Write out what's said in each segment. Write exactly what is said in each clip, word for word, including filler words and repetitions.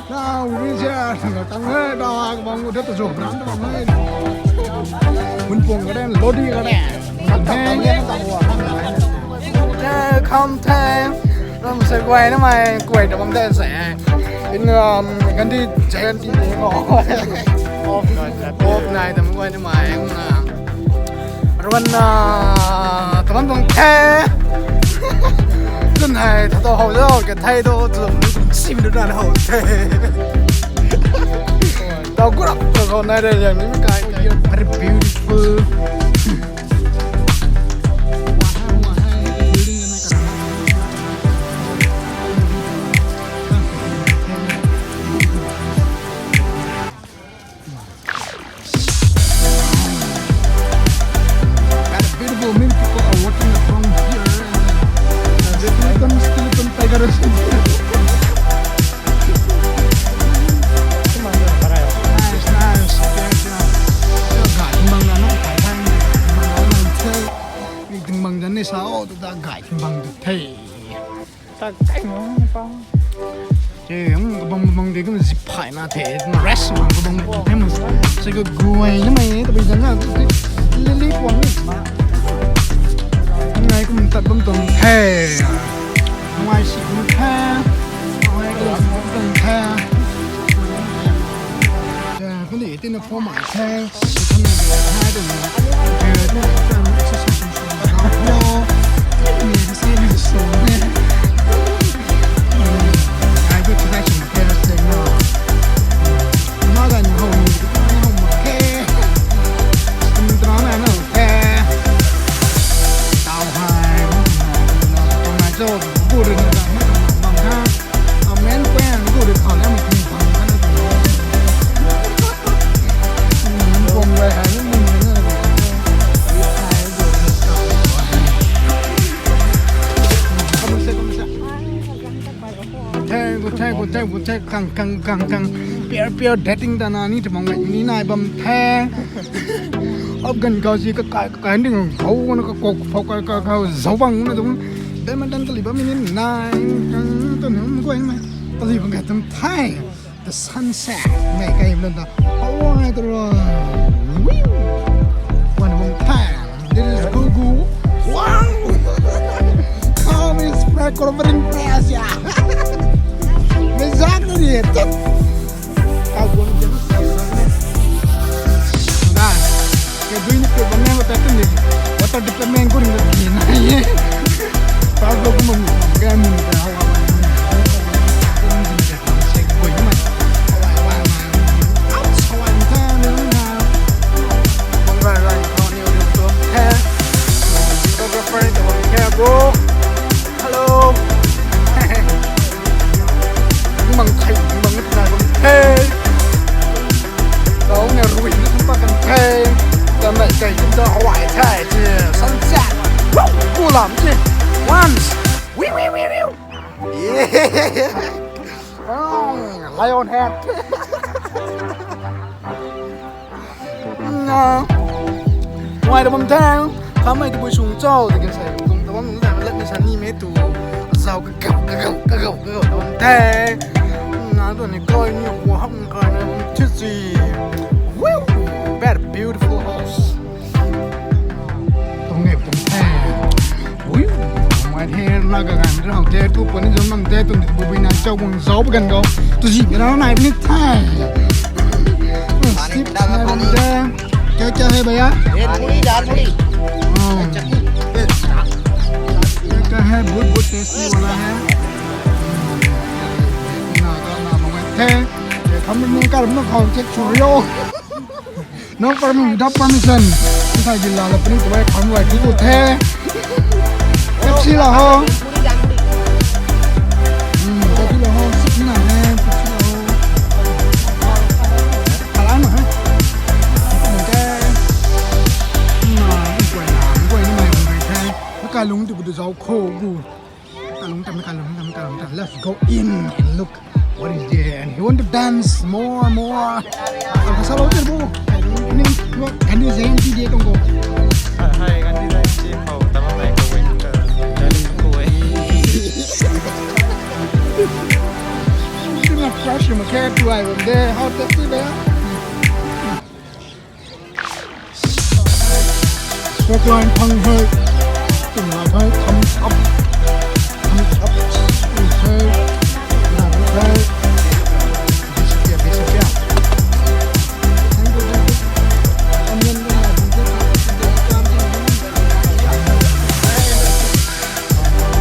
Now, we reach here. Tang hai, da, kabang, udah tu jom ram tu bang hai. Mun pung ka den, lodi ka den. Hey, come ten. Ram se guay na mai, guay ta bam den se. In, um, Gandhi Jayanti ni ko. Off night, off night, tam guay na mai, um, na. Ruan na, tabam tuang the. Tun hai, tha to hou zo, ke thei to, tu sim du na hou the. Tau kurap, tau hou nai re, yang ni kai, kai. Very beautiful. Got a beautiful, many people are walking around here. And, uh, the skeleton, skeleton tiger is in here. Nice, nice. Okay, okay. Gay bang na, no? Gay bang na. Gay bang na. Ting bang jan ni sa, oh, tu da gay bang tu the. Tak kai mo pa. Che, um, kabang, kabang de kum zip phai na the, rest bang kabang de, famous. Se ko guay na mai, tabui jan na, lili puang ni ma. Ngai kum tat bam tuang the. Ngai si kum the. Ngai kum tat bam tuang the. Che, kuni tina form ai the. Thank you, thank you, thank you, thank you, kang, kang, kang, kang. Pure, pure dating ta na ni tamang ni nai bam the. Afghan kau si ka kai, ka kai ding hou na ka kok phou ka, ka, ka zau bang na tung. Badminton ka li bam ni nai, kang, tu ni um guay ni mai. Ka li bam ka tung the. The sunset. Mei kai bam ta. Hawaii ta ro. Woo. One of them. This is Gugu. Wow. How is spread covering press, yeah. Exactly. Kau guang je. Dah. Ke dui ni ke bam nai water tu ni. Water department ko ring ni nai. Tau ko kum ke mun ke hawa. Hello. Mang thei, mang na bam the. Kau na rui na kum pa kan the. Kan nai kai kum ta Hawaii the. Sunset. Woo! Kulam the. Once. Wee, wee, wee, wee. Yeah. Oh, lion head. Na. Why the bam the? Kamei tu bui sung chau, they can say. Kum ta bam the, let me say ni me tu. Zau ka gau, ka gau, ka gau, ka gau, ta bam the. Na tu ni koi ni wa ham kai na bam the si. Woo! Very beautiful house. Tung nge tung the. Ui, mai the na ka gan rau the tu puni zong mang the tu ni bui na chau bung zau bui gan go. Tu zi na nai ni the. Sip na bam the. क्या क्या है भैया? एक पूरी, चार पूरी। हाँ। क्या क्या है? बहुत बहुत टेस्टी वाला है। ना का ना मंगाए थे। ये हम लोग का हम लोग खाओ चेक छोड़ियो। No permission, without permission. Sai di la la puni tu vai kham vai tu tu the. Pepsi la ho. Hmm, Pepsi la ho, sip na hai, Pepsi la ho. Kalan na hai. Okay. Na, kuai na, kuai ni mai kuai the. Kalung tu bu zau kho gu. Kalung tam, kalung tam, kalung tam. Let's go in and look what is there. And he want to dance more, more. Ang kasalo din mo. Ni, mo, Gandhi Jayanti dia tong ko. Hai, Gandhi Jayanti mo. Tama mai ko win ka. Dance ko win. Sima khe tuai bam de, how tasty de. Backline phang hei, tum la hei, thumbs up, thumbs up, hei, na hei, disappear, disappear. Thank you, thank you. Onion na, disappear.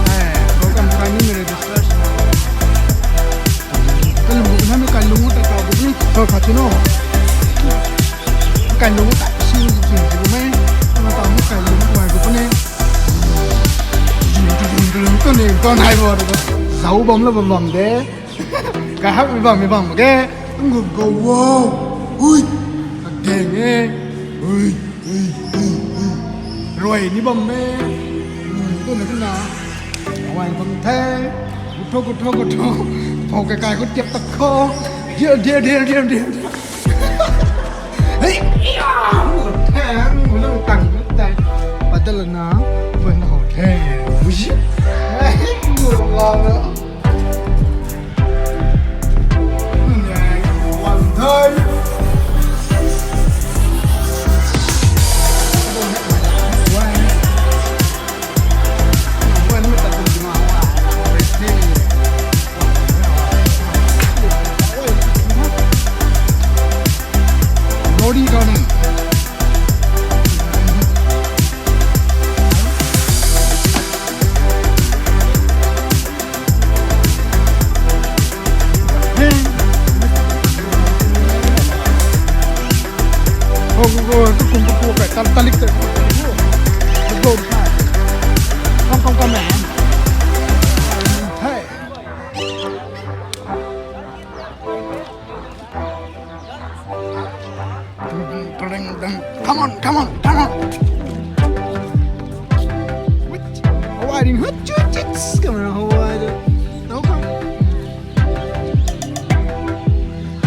Hey, welcome to my new registration. Kalung na mi kalung ta ka bu ni. Ka ka chino. Kalung ta si si si bu me. Na ta mi kalung wa bu ne. Kalung ta ni ka nai bo. Zau bam la bam bam de. Ka hak mi bam mi bam ke. Ngu go wow. Ui. Ka deng e. Ui. Rui ni bam me. Ui, tu na tu na. Awai bam the. Kutho, kutho, kutho. Phou kai kai khou tiap tak khou. Diu, diu, diu, diu, diu. Hey, iya. Thang, ngu nang tang, tang. Padal na. Bun ho the. Ui. Hey, ngu la na. Roti garden. Go, go, go, tu kum tu kum kai, tal, talik te. Go, go. Come, come, come, man. Hey. Come on, come on, come on. What? Oh, I didn't hurt you, just come on, oh, I didn't. No, come.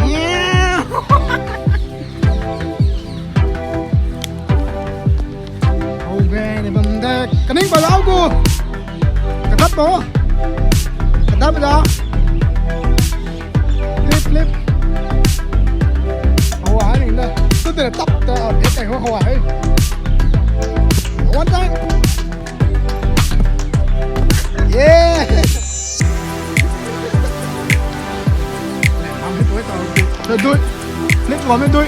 Yeah. Okay, ni bam de. Kaning ba lau ko. Kadap bo. Kadap da. Flip, flip. Hawa ni da. Tu de tap ta, de tai ho hawa hai. One time. Yeah. Dui. Flip wa me dui.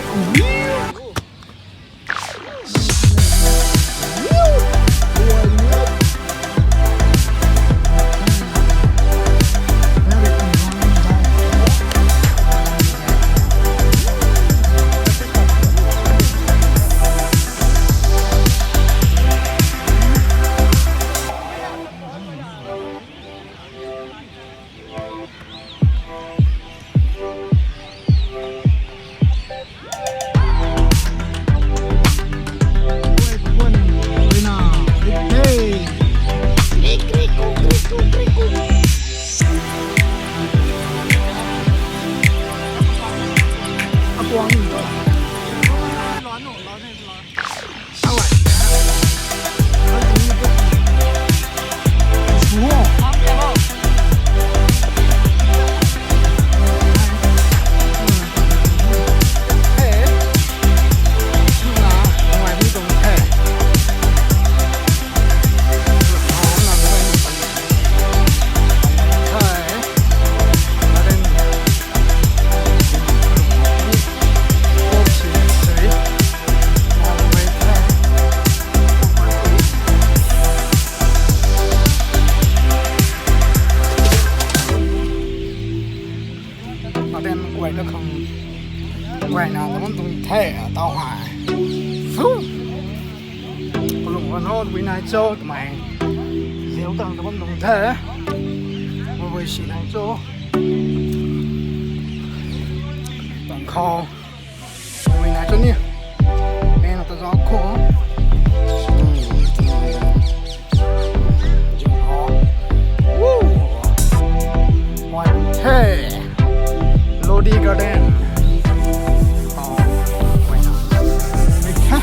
Aden guay ta khang guay na ta bam tuang the tau hei. Fu. Kalung wan ho bui nai cho twmei. Zeu tang ta bam tuang the. Bui bui si nai cho. Bang khou. Ui na cho ni. Mei na ta zau khou. Jin ho. Woo. Wai the. Lodi Garden. Oh, wai na. Mei the.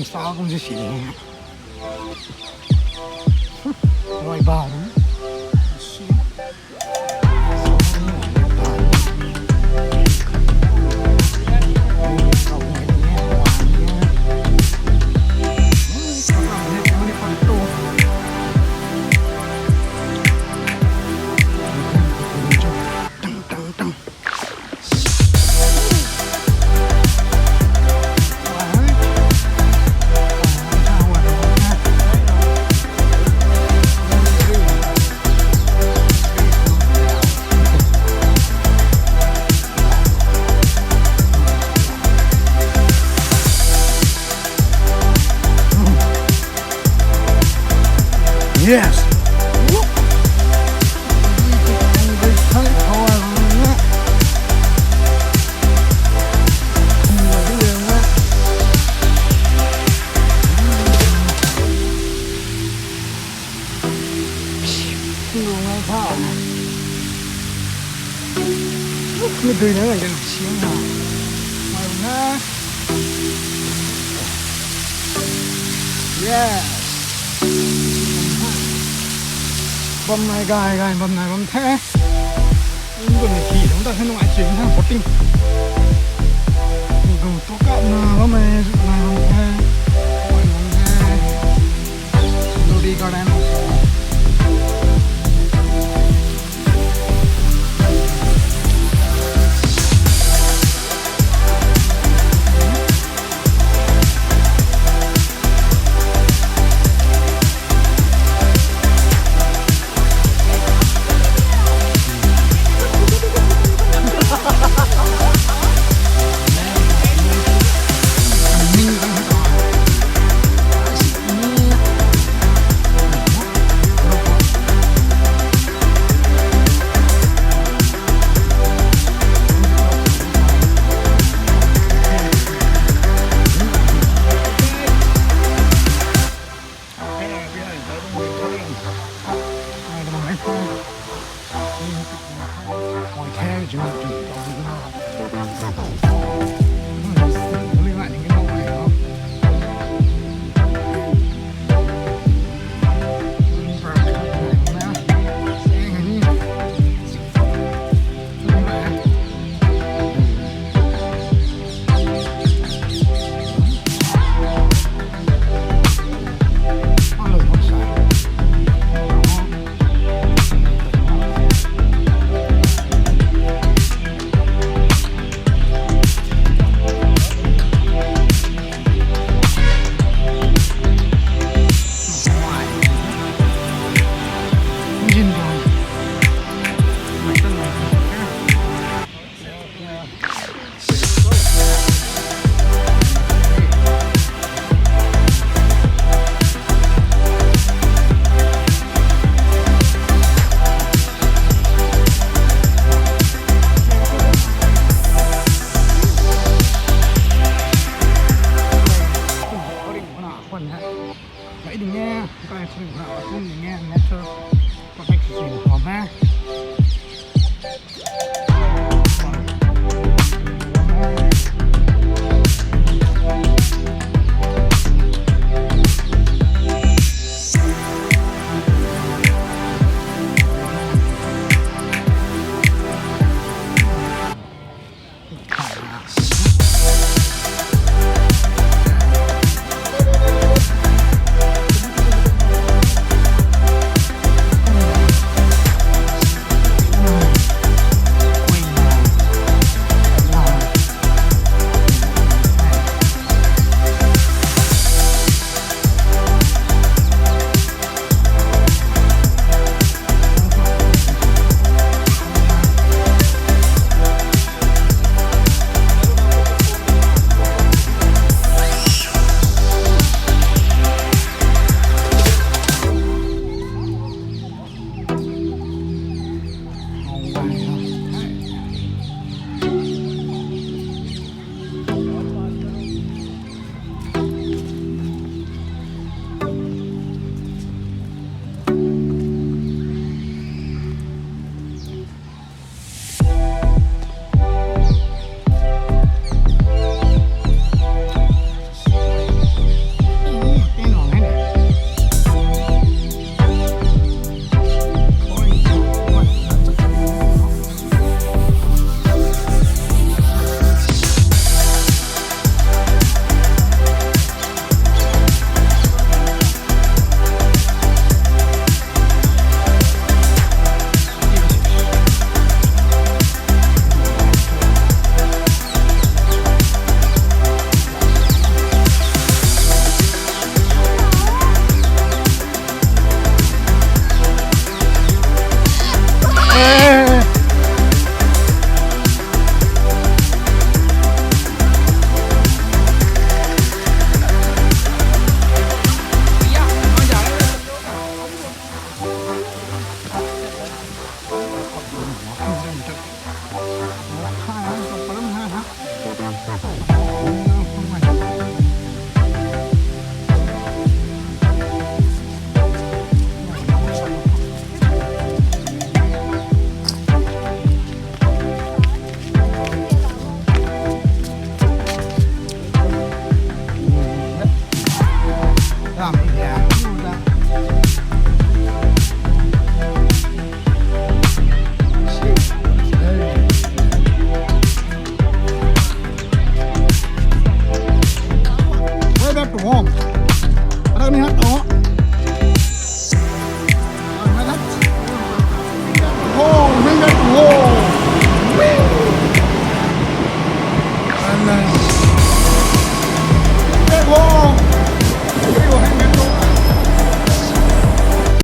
Sa kum si si ni. Rui ba. Yes. Mi dui na nai gan siang na. Mai na. Yes. Bam nai gai gai, bam nai bam the. Kum ni khi dang ta kha nung ai ching ha, boating. Kum tu kap na bam nai, nai bam the. Nai bam the. Lodi Garden. Kai ding e, kai khou na kum ding e, nature protect sw sw na bam e.